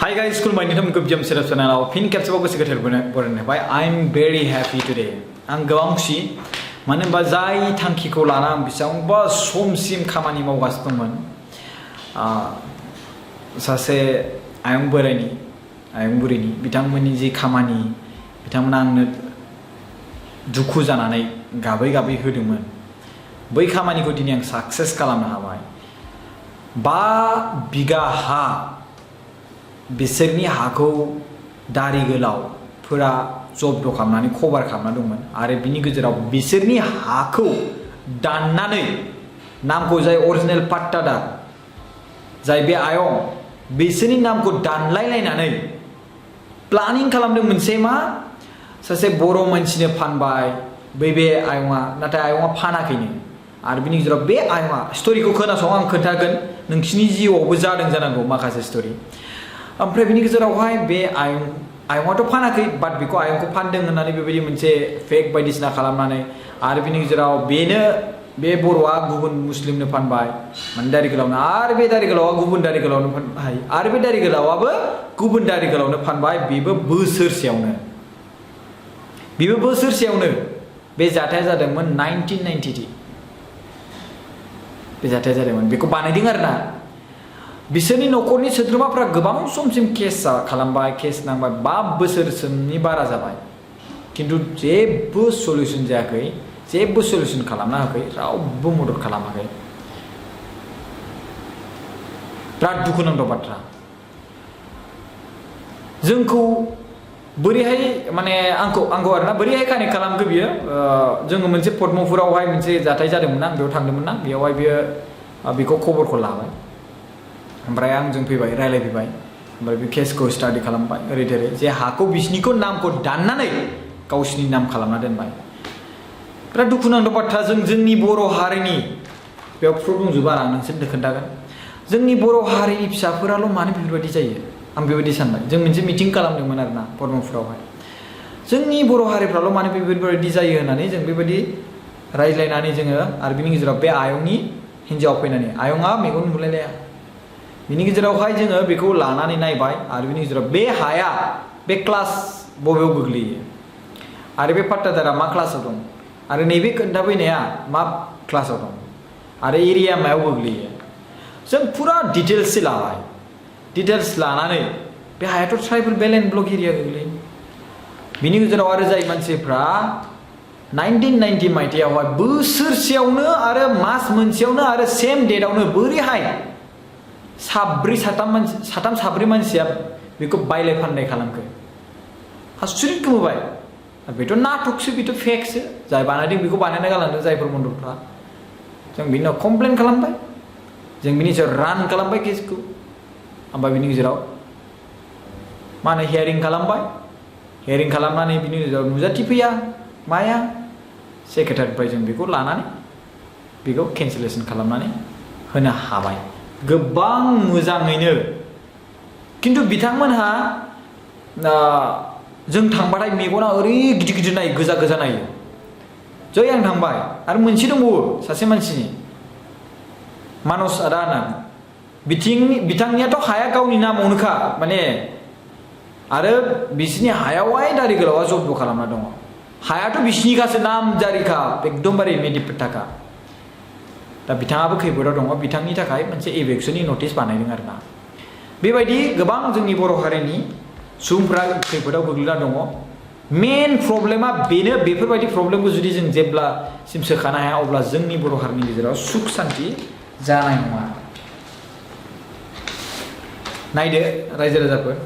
Hi guys, खुलुमबाय नोंथांमोन गोब्जियाम सेराब चेनेलाव फिन खेबसेबाव गोसो गोथार बरायनाय I am very happy today. आं गोबां खुसि मानो होनबा जाय थांखिखौ लाना आं बेसेबांबा समसिम खामानि मावगासिनो दंमोन सासे आयं बोराइनि आयं बुरैनि बिथांमोननि जि खामानि बिथांमोना आंनो दुखु जानानै गाबै गाबै होदोंमोन बै खामानिखौ दिनै आं साक्सेस खालामनो हाबाय 5 बिगा हा बिसोरनि हाखौ दारि गोलावफोरा जब्द खालामनानै कभार खालामना दंमोन आरो बिनि गेजेराव बिसोरनि हाखौ दाननानै नामखौ जाय अरिजिनेल पाट्टादार जाय बे आयं बिसोरनि नामखौ दानलायलायनानै प्लानिं खालामदों मोनसे मा सासे बर' मानसिनो फानबाय बे आयंआ नाथाय आयंआ फानाखैनो आरो बिनि गेजेराव बे आयंआ स्टोरीखौ खोनासं आं खोन्थागोन नोंसिनि जिउआवबो जादों जानांगौ माखासे स्टोरी ओमफ्राय बिनि गेजेरावहाय बे आयंआथ' फानाखै बाट बेखौ आयंखौ फानदों होननानै बेबायदि मोनसे फेक बायदिसिना खालामनानै आरो बिनि गेजेराव बेनो बे बर'आ गुबुन मुस्लिमनो फानबाय माने दारि गोलावनो आरो बे दारि गोलावा गुबुन दारि गोलावनो फानबाय आरो बे दारि गोलावाबो गुबुन दारि गोलावनो फानबाय बेबो बोसोरसेयावनो बे जाथाया जादोंमोन 1993 बे जाथाया जादोंमोन बेखौ बानायदों आरोना बिसोरनि न'खरनि सोद्रोमाफ्रा गोबां समसिम केस खालामबाय केस नांबाय 5 बोसोरसिमनि बारा जाबाय किन्तु जेबो सल्युशन जायाखै जेबो सल्युशन खालामना होआखै रावबो मदद खालामाखै बिराद दुखुनांथाव बाथ्रा जोंखौ बोरैहाय माने आंखौ आरोना बोरैहाय कानेक्ट खालामखो बियो जोङो मोनसे पद्मपुरावहाय मोनसे जाथाय जादोंमोन आं बेयाव थांदोंमोन ना बेयावहाय बियो बेखौ खबरखौ लाबाय ओमफ्राय आंजों फैबाय रायलायफैबाय ओमफ्राय बे केसखौ स्टाडि खालामबाय ओरै थोरै जे हाखौ बिसिनिखौ नामखौ दाननानै गावसिनि नाम खालामना दोनबाय बिराद दुखुनांथाव बाथ्रा जोंनि बर' हारिनि बेयाव प्रुफ दंजोबो आं नोंसोरनो खोन्थागोन जोंनि बर' हारिनि फिसाफोराल' मानो बेफोरबायदि जायो आं बेबायदि सानबाय जों मोनसे मिटिं खालामदोंमोन आरोना पद्मपुरावहाय जोंनि बर' हारिफ्राल' मानो बेफोरबायदि जायो होननानै जों बेबायदि रायज्लायनानै जोङो आरो बिनि गेजेराव बे आयंनि हिन्जाव फैनानै आयंआ मेगन नुलायलाया बिनि गेजेरावहाय जोङो बेखौ लानानै नायबाय आरो बिनि गेजेराव बे हाया बे क्लास बबेयाव गोग्लैयो आरो बे पाट्टादारा मा क्लासाव दं आरो नैबे खोन्थाफैनाया मा क्लासाव दं आरो एरिया मायाव गोग्लैयो जों फुरा डिटेल्स लाबाय डिटेल्स लानानै बे हायाथ' tribal belt and block area गोग्लैयो बिनि गेजेराव आरो जाय मानसिफ्रा 1990 मायथाइयावहाय बोसोरसेयावनो आरो मास मोनसेयावनो आरो सेम डेटआवनो बोरैहाय साथाम साब्रै मानसिया बेखौ बायलाय फानलाय खालामखो आसुरित गोमोबाय बेथ' नाटकसो बेथ' फेकसो जाय बानायदों बेखौ बानायना गालांदों जायफोर मन्दलफ्रा जों बिनि उनाव कमप्लेन खालामबाय जों बिनि सायाव रान खालामबाय केसखौ ओमफ्राय बिनि गेजेराव मा होनो हियारिं खालामनानै बिनि गेजेराव नुजाथिफैया माया सेक्रेटारिनिफ्राय जों बेखौ लानानै बेखौ केन्सेलेसन खालामनानै होनो हाबाय गोबां मोजाङैनो किन्तु बिथांमोनहा जों थांबाथाय मेगना ओरै गिदिर गिदिर नायो गोजा नायो जै आं थांबाय आरो मोनसे दंबावो सासे मानसिनि मानस आदा होनना बिथांनियाथ' हाया गावनि नामावनोखा माने आरो बिसिनि हायावहाय दारि गोलावा जब्द खालामना दङ हायाथ' बिसिनिखासो नाम जारिखा एकदमबारे मेडिपेट्टाखा दा बिथाङाबो खैफोदाव दङ बिथांनि थाखाय मोनसे एभेक्सननि नटिस बानायदों आरोना बेबायदि गोबां जोंनि बर' हारिनि सुबुंफ्रा खैफोदाव गोग्लैना दङ मेन प्रब्लेमा बेनो बेफोरबायदि प्रब्लेमखौ जुदि जों जेब्लासिम सोखानो हाया अब्ला जोंनि बर' हारिनि गेजेराव सुख सान्ति जानाय नङा नायदो रायजो राजाफोर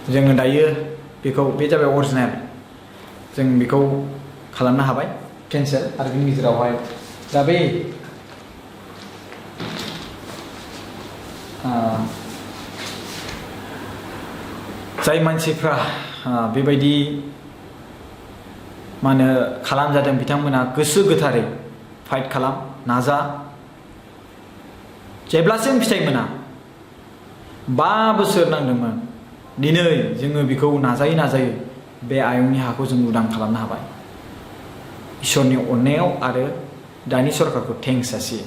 जोङो दायो बेखौ बे जाबाय अरिजिनेल जों बेखौ खालामनो हाबाय केन्सेल आरो बिनि गेजेरावहाय दा बे जाय मानसिफ्रा बेबायदि मा होनो खालामजादों बिथांमोना गोसो गोथारै फाइट खालाम नाजा जेब्लासिम फिथाइ मोना 5 बोसोर नांदोंमोन दिनै जोङो बेखौ नाजायै बे आयंनि हाखौ जों उदां खालामनो हाबाय इसोरनि अननायाव आरो दानि सरकारखौ थेंक्स जासियो।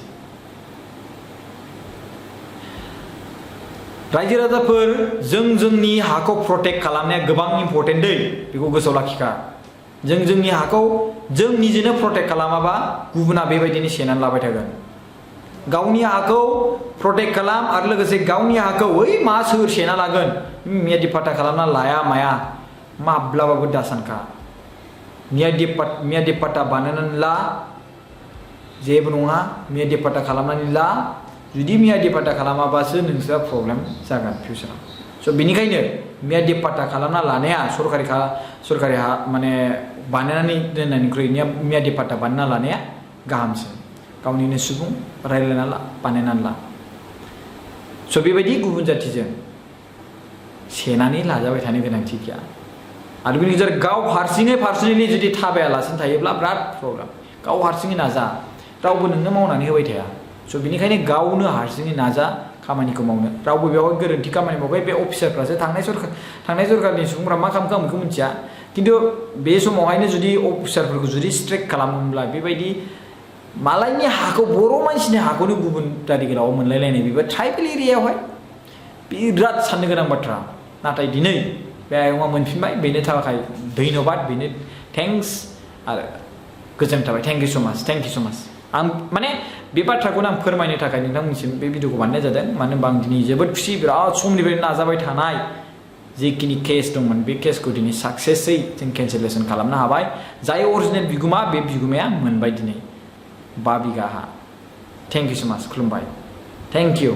रायजो राजाफोर जों जोंनि हाखौ प्रटेक्ट खालामनाया गोबां इम्पर्टेन्ट दै, बेखौ गोसोआव लाखिखा। जों जोंनि हाखौ जों निजेनो प्रटेक्ट खालामाबा गुबुना बेबायदिनो सेनानै लाबाय थागोन। गावनि हाखौ प्रटेक्ट खालाम आरो लोगोसे गावनि हाखौ ओइ मा सोर सेना लागोन मियादि पाट्टा खालामना लाया माया माब्लाबाबो दासानखा। मियादि पाट्टा बानायनानै ला, जेबो नङा, मियादि पाट्टा खालामनानै ला। जुदि मियादि पाट्टा खालामाबासो नोंसोरा प्रब्लेम जागोन फिउचाराव। स' बेनिखायनो मियादि पाट्टा खालामना लानाया सरकारि हा माने बानायनानै दोननायनिख्रुइ मियादि पाट्टा बानायना लानाया गाहामसिन। गावनिनो सुबुं रायज्लायना ला, बानायनानै ला। स' बेबायदि गुबुन जाथिजों सेनानै लाजाबाय थानो गोनांथि गैया। आरो बेनि गेजेराव गाव हारसिङै पार्सनेलि जुदि थाबायालासिनो थायोब्ला बिराद प्रब्लेम। गाव हारसिङै नाजा, रावबो नोंनो मावनानै होबाय थाया। स' बेनिखायनो गावनो हारसिङै नाजा खामानिखौ मावनो। रावबो बेवहाय गोरोन्थि खामानि मावबाय, बे अफिसारफ्रासो थांनाय सरकारनि सुबुंफ्रा मा खालामखो आं बेखौ मिथिया। खिन्थु बे समावहायनो जुदि अफिसारफोरखौ जुदि स्ट्राइक खालामोब्ला बेबायदि मालायनि हाखौ बर' मानसिनि हाखौनो गुबुन दारिगिराव मोनलायलायनाय बेबो ट्राइबेल एरियायावहाय बिराद साननो गोनां बाथ्रा। नाथाय दिनै बे आयंआ मोनफिनबाय, बेनि थाखाय धन्यबाद, बेनो थेंक्स आरो गोजोन थाबाय। थेंक इउ स' माच। आं माने बे बाथ्राखौनो आं फोरमायनो थाखाय नोंथांमोनसिम बे भिडिअखौ बानायनाय जादों। मानो होनबा आं दिनै जोबोद खुसि, बिराद समनिफ्रायनो नाजाबाय थानाय जिखिनि केस दंमोन बे केसखौ दिनै साक्सेसै जों केन्सेलेसन खालामनो हाबाय। जाय अरिजिनेल बिगुमा बे बिगुमाया मोनबाय दिनै 5 बिघा हा। थेंक इउ स' माच, खुलुमबाय, थेंक इउ।